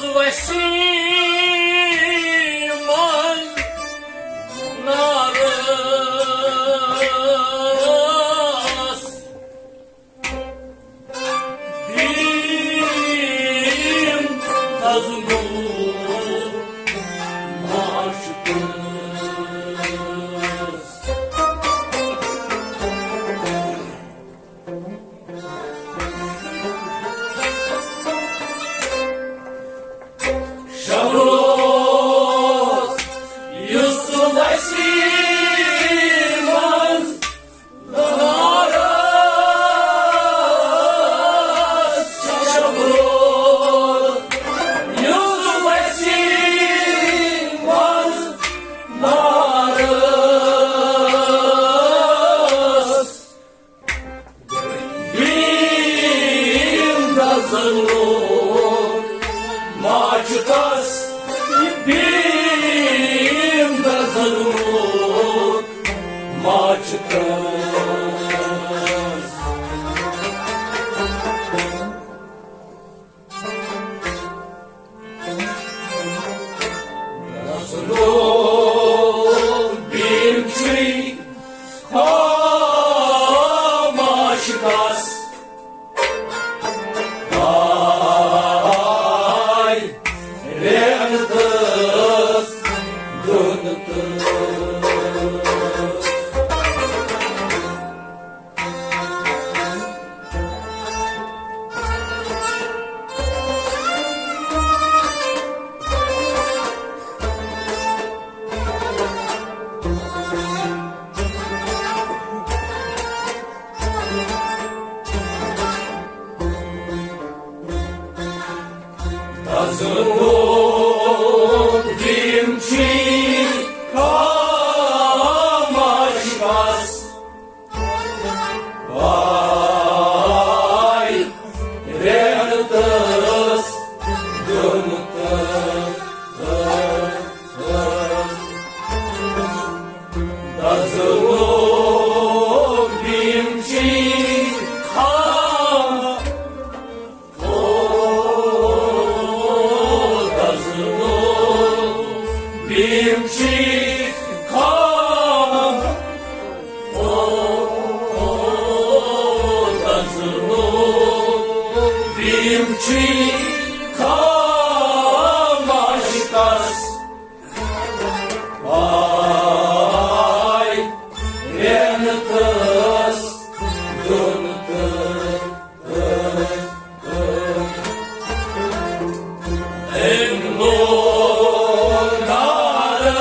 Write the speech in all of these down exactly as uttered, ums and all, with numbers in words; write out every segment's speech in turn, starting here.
وسیمن نارس بیم دزنو ماشکس۔ شب روز یُس وسیمن نارس شب روز یُس وسیمن نارس بیم دزنو ماشکس، بیم دزنو ماشکس۔ دزنو بیم چھُے ماشکس۔ آے رینتس دُنتس۔ دزنو بیم چھُے ماشکس۔ آے رینتس دُنتس۔ دزنو بیم چھُے خام۔ او دزنو بیم چھُے خام۔ او دزنو بیم چھُے خام ماشکس۔ آے رینتس دُنتس۔ أمۍ لوگ نارٕ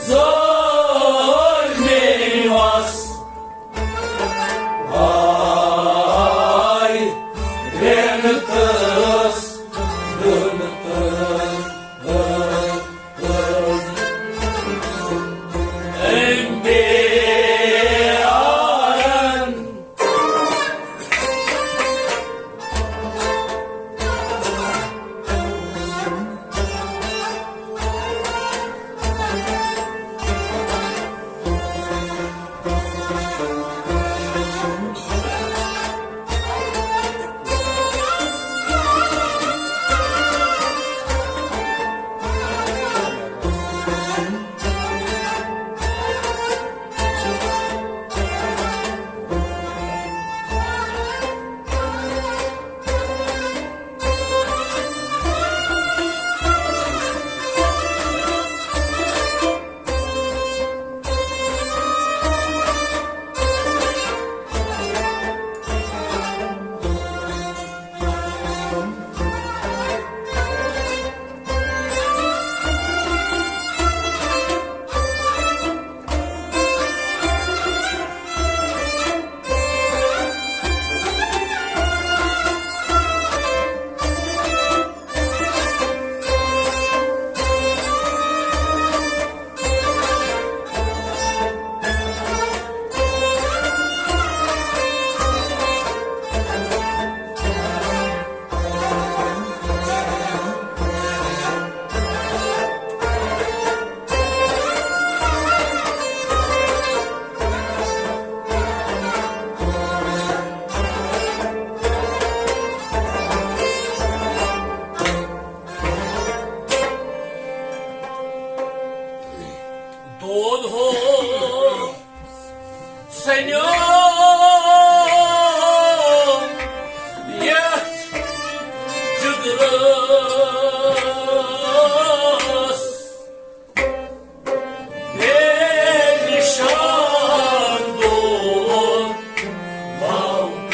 زٲلۍ مےٚ وس۔ آے رینتس دُنتس۔ أمۍ بے سنیو یتھ جگرس بے نشان دود موت۔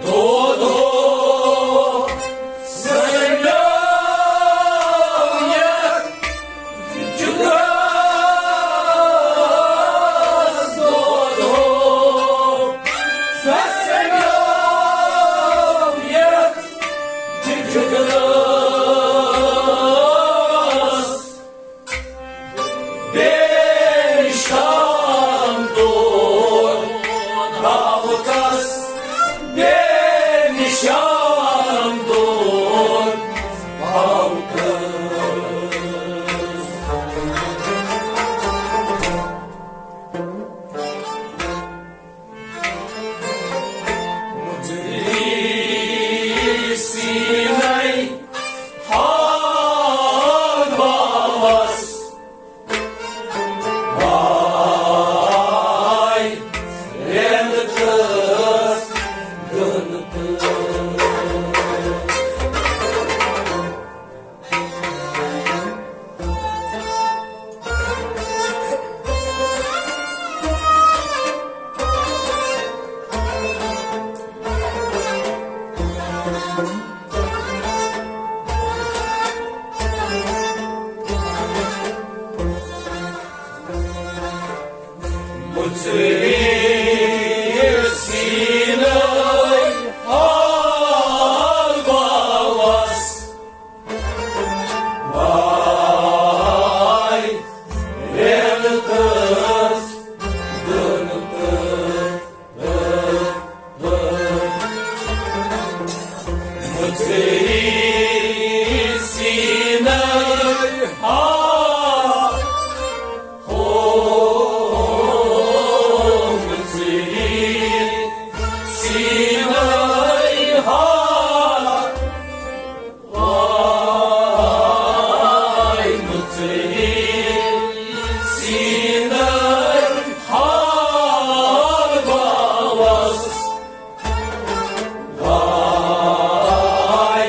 دود ہو سنیو یتھ جگرس، دود ہو سنیو یتھ جگرس۔ بے نشان دود موتس، بے نشان دود موتس۔ مُژرِ سیٖنَے ہاو باوَس، واے رٮ۪نٛدٕ تہٕ دٕنہٕ تہٕ۔ مُژرِ سیٖنَے ہاو باوَس، واے رٮ۪نٛدٕ تہٕ دٕنہٕ تہٕ۔ مُژرِ سیٖنَے ہاو، ہو، مُژرِ سیٖنَے ہاو۔ واے مُژرِ سیٖنَے ہاو باوَس، واے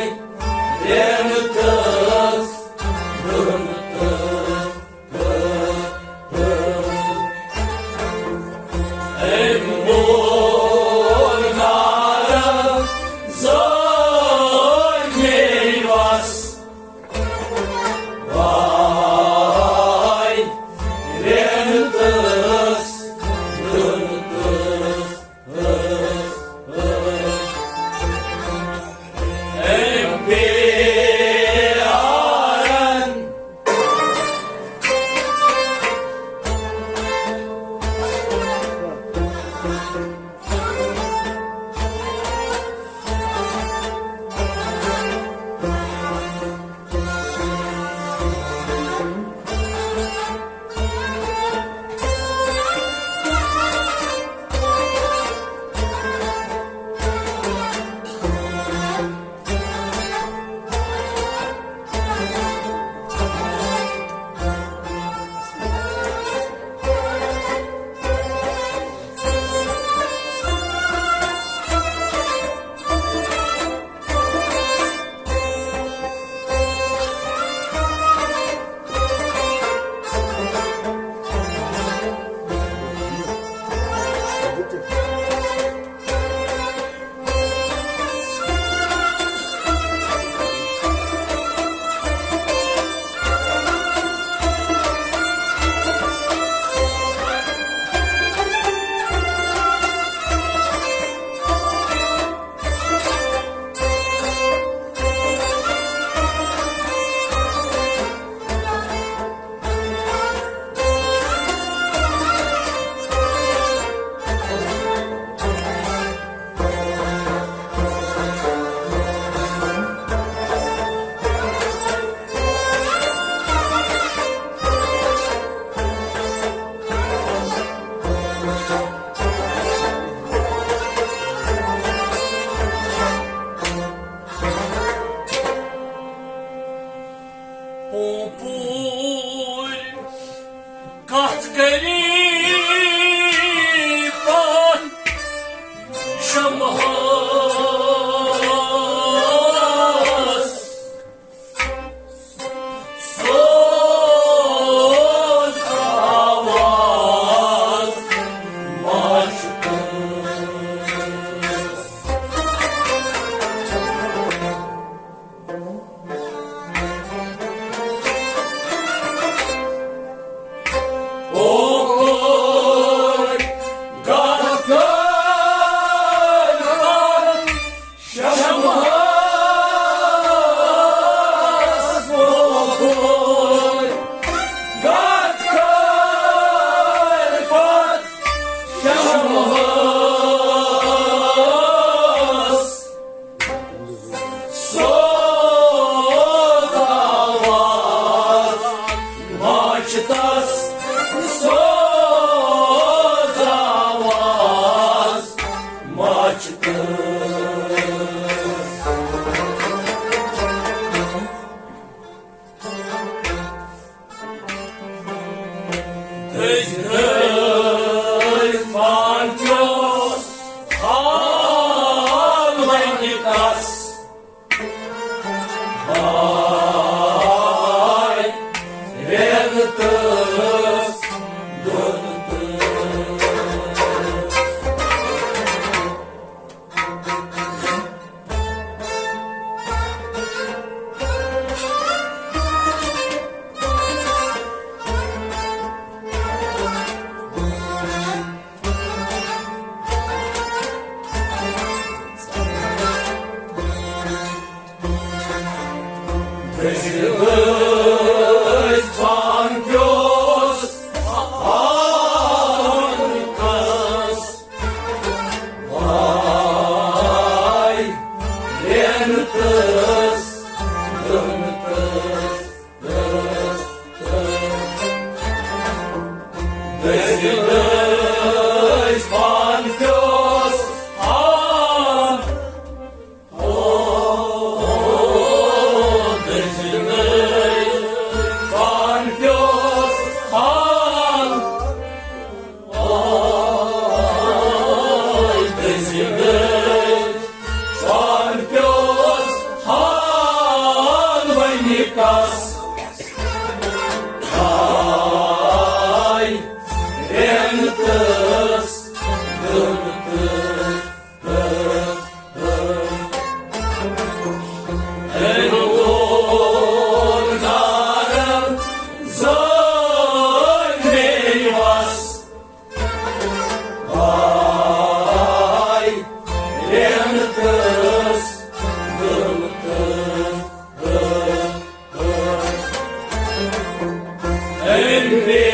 سوز آواز ماچھِ تس، سوز آواز ماچھِ تس۔ دٔزۍ دٔزۍ پان پیوس، حال ونہِ کس۔ ہاے، رٮ۪ن تہٕ دۄن تہٕ۔ دٔزۍ دٔزۍ پان پیوس، حال ونہِ کس۔ ہاے، رٮ۪ن تہٕ دۄن تہٕ۔ دٔزۍ دٔزۍ پان پیوس، حال۔ او، دٔزۍ دٔزۍ پان پیوس، حال۔ او، دٔزۍ دٔزۍ پان پیوس، حال ونہِ کس۔ ہاے، رٮ۪ن تہٕ دۄن تہٕ۔ أمۍ ووٚن دارن زٲج مےٚ وس۔ ہاے، رٮ۪ن تہٕ دۄن تہٕ۔ أمۍ پیارن۔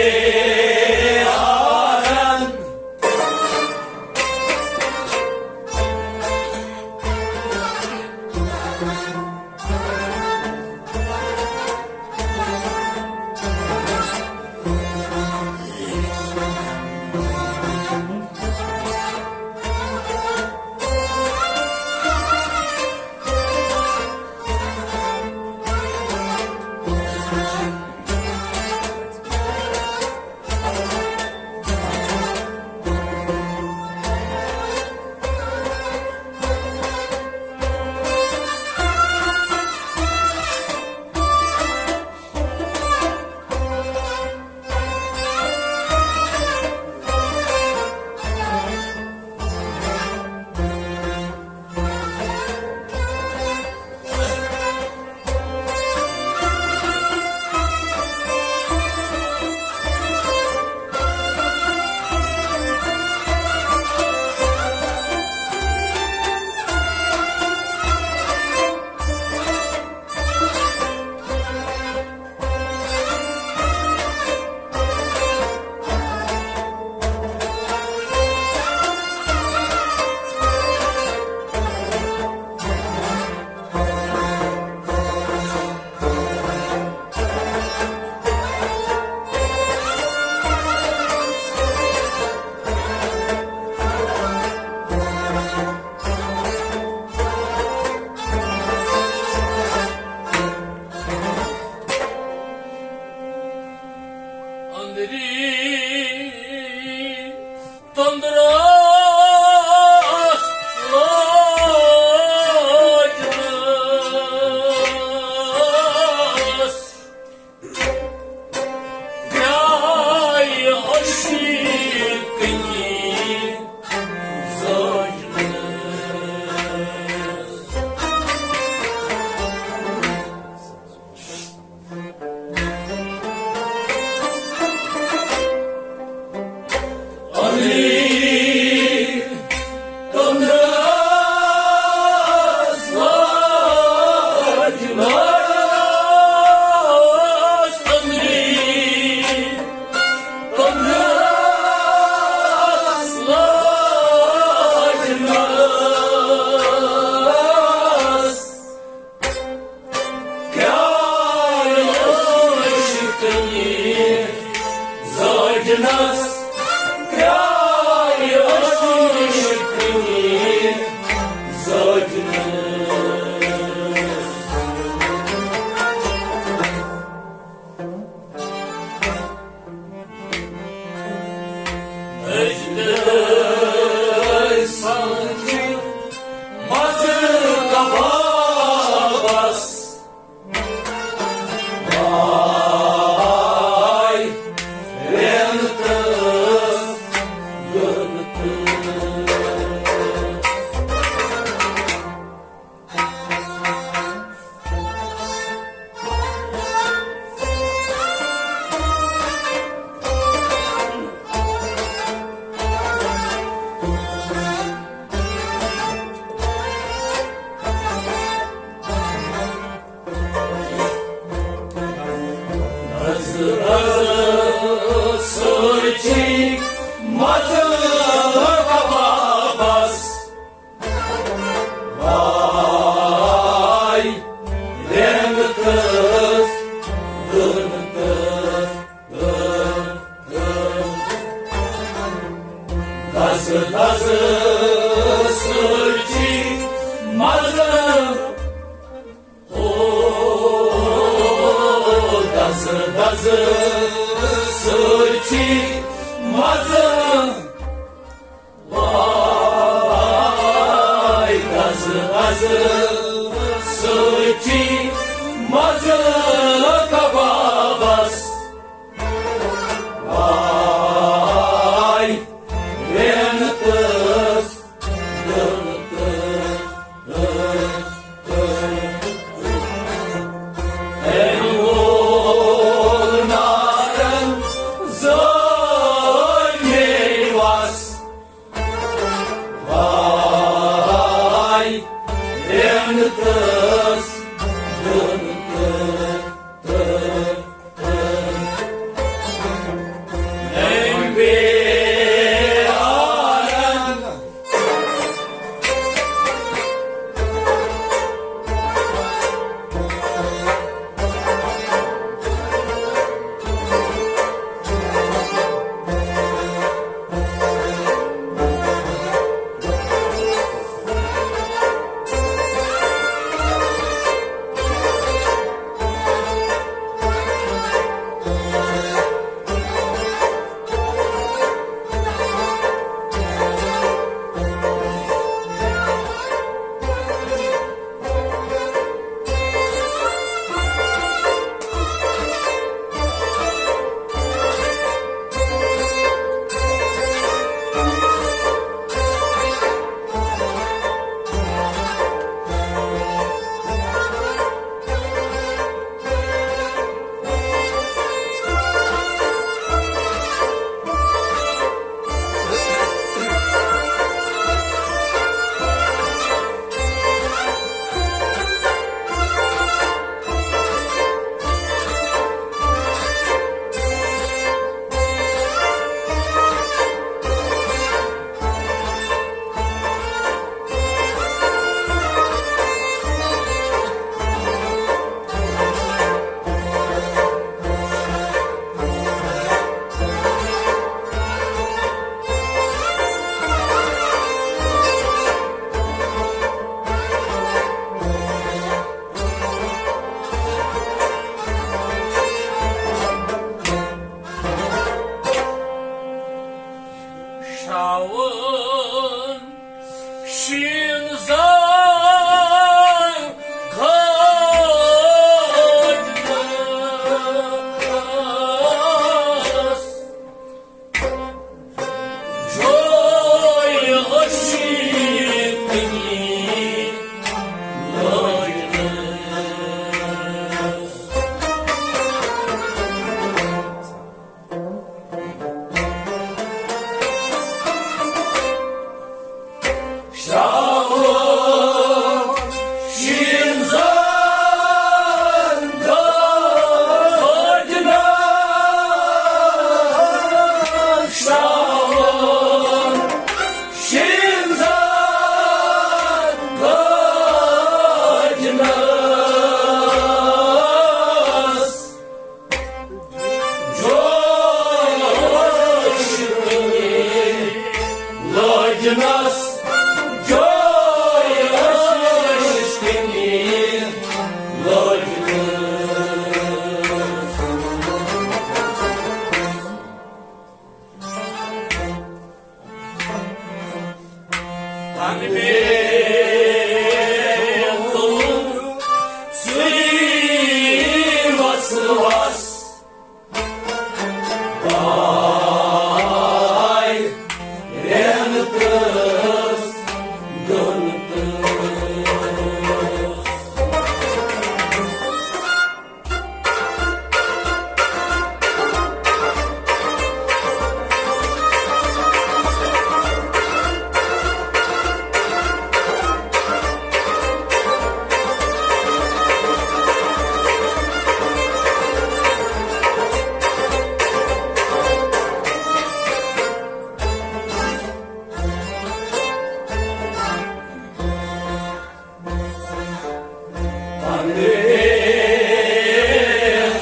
مزٕ کبابس۔ واے رینٛگہٕ تہٕ دٕنہٕ تہٕ دَزٕ دَزٕ سۭتۍ چھِ مزٕ۔ او، دَزٕ دَزٕ سۭتۍ چھِ مزٕ۔ واے، دَزٕ دَزٕ سۭتۍ چھِ مزٕ کبابس۔ واے، رینٛگہٕ تہٕ دٕنہٕ تہٕ أمۍ وول نارن زٲلۍ مےٚ وس۔ واے، رینٛگہٕ تہٕ دٕنہٕ تہٕ شاوُن شیٖن زار گوٚدنَس۔ جوے عشقی لٲجنَس۔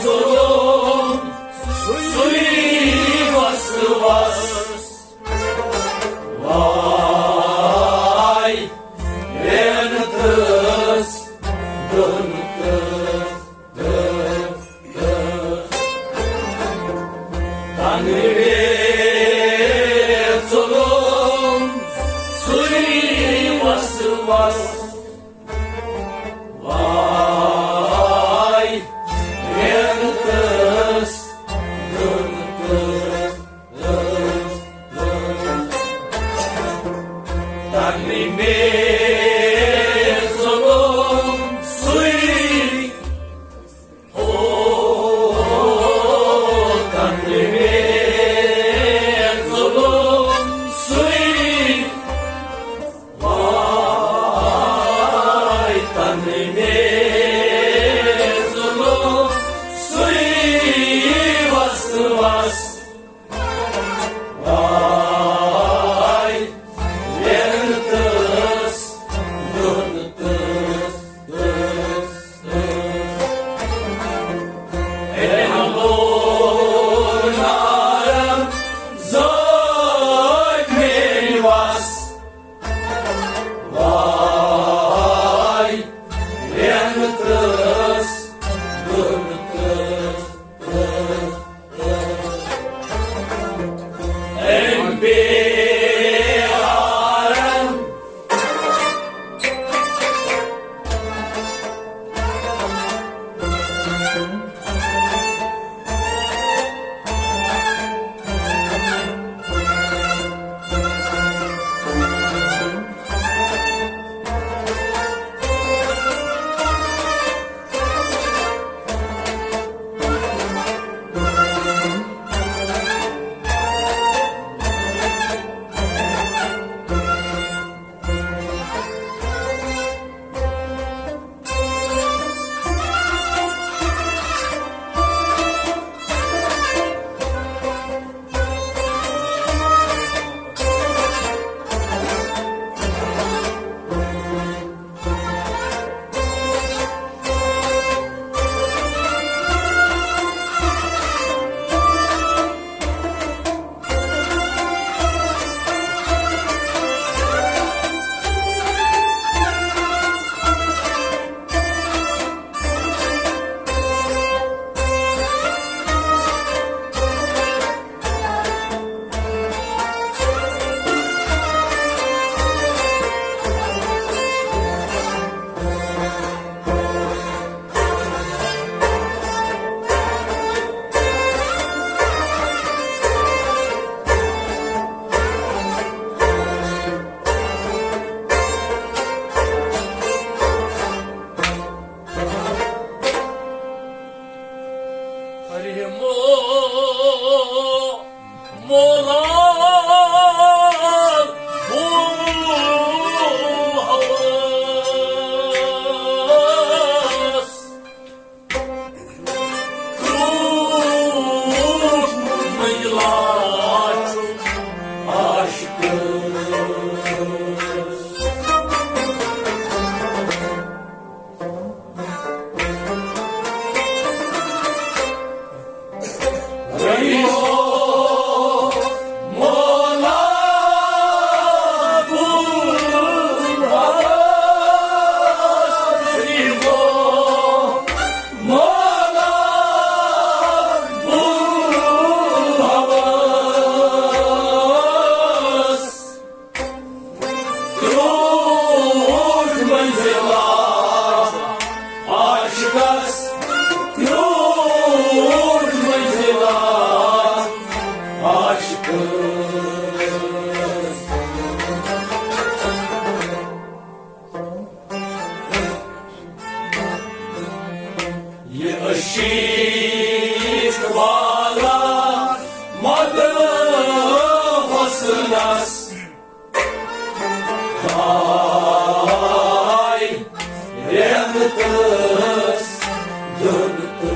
ظلم سُے وسواس۔ واے رٮ۪نتس دۄن تہٕ، تہٕ، تہٕ۔ تنہٕ وے ظلم سُے وسواس۔ واے رٮ۪نتس دۄن تہٕ، تہٕ، تہٕ۔ تنہٕ وے ظلم سُے، او، تنہٕ وے ظلم سُے۔ واے تنہٕ وے ظلم سُے وسواس۔ واے رٮ۪نتس دۄن تہٕ، تہٕ، تہٕ۔ اے ہمو نارن زٲج میٲنۍ وس۔ واے رٮ۪نتس دۄن تہٕ، تہٕ، تہٕ۔ أمۍ بیارن ارے مو-، مولا بول ہوس۔ کروٹ منزلا چھُ عاشقس۔ کروٹ منزلا عاشقس، کروٹ منزلا عاشقس۔ یہ عشیق والا مد حسنس۔ آے رٮ۪نتس دۄن تہٕ۔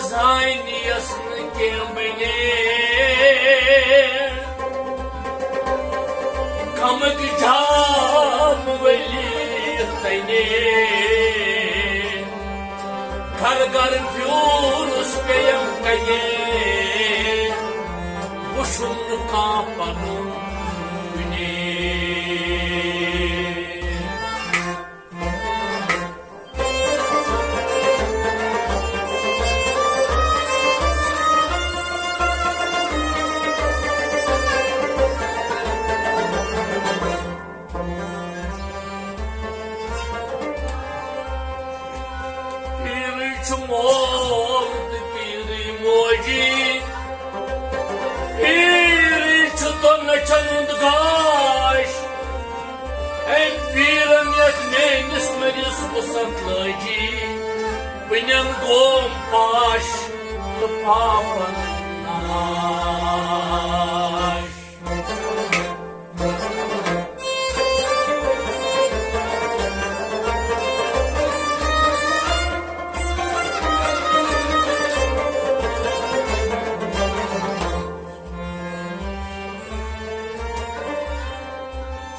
زانیس نہٕ کینٛہہ بنے، غمٕکۍ جام ؤلِتھ تنے۔ گھر گھر پھیوٗرُس پیٚیَم کنے، وُچھُم نہٕ کانٛہہ پنُن کُنے۔ پیٖرٕے چھُ مول تہٕ پیٖرٕے موجی، پیٖرٕے چھُ دۄن نَچھَن ہُنٛد گاش۔ أمۍ پیٖرَن یَتھ میٛٲنِس مٔرِس وُسعت لٲجی، بہٕ نِمہٕ گوم پاش تہٕ پاپَن ناش۔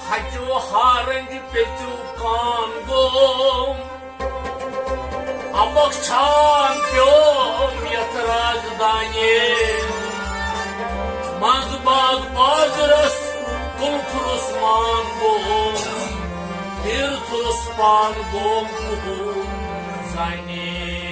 ہَچو ہارنج پیٚژِو کان گوم، اَبَکھ چھان پیوم یَتھ رازدانے۔ منٛز باغ بازرس کُلفُرس مان گوم، تِرفُرس پان گوم کُہُل زانے۔